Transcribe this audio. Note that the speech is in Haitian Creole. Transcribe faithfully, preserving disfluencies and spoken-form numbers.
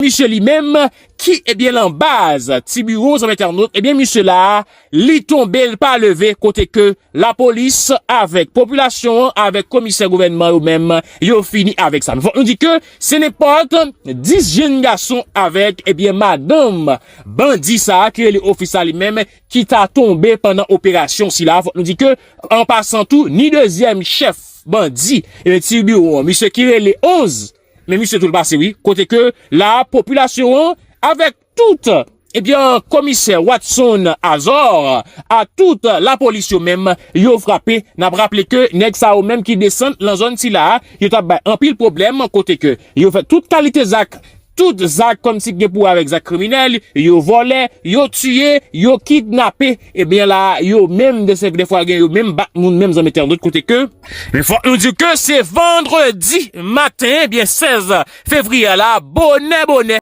misye li menm ki, ebyen, lan baz ti biwo, zanmi entènot, ebyen, misye la, li tonbe, l pa leve, kote ke lapolis avèk popilasyon an, avèk komisè gouvènman yo menm, yo fini avèk sa. Men fòk nou di ke se nenpòt dis jenn gason avèk, ebyen, madanm bandi sa a ki rele Ofisa li menm ki ta tonbe pandan operasyon sila. Fòk nou di ke, an pasan tou, ni dezyèm chèf bandi, ebyen, ti biwo an, misye ki rele Onz, men misye tou l pase, wi. Kote ke la popilasyon an, avèk tout, ebyen, komisè Watson Azor, a tout lapolis yo menm, yo frape. N ap raple ke nèg sa yo menm ki desann lan zòn sila a, yo t ap bay anpil pwoblèm, kote ke yo fè tout kalite zak, tout zak kòmsi gen pou wè avèk zak kriminèl, yo vòlè, yo tiye, yo kidnape. Ebyen la, yo menm de se, defwa gen yo menm bat moun menm, zanmi entènot, kote ke, men fòk nou di ke se vandredi maten, ebyen, sèz fevriye la, bonè, bonè,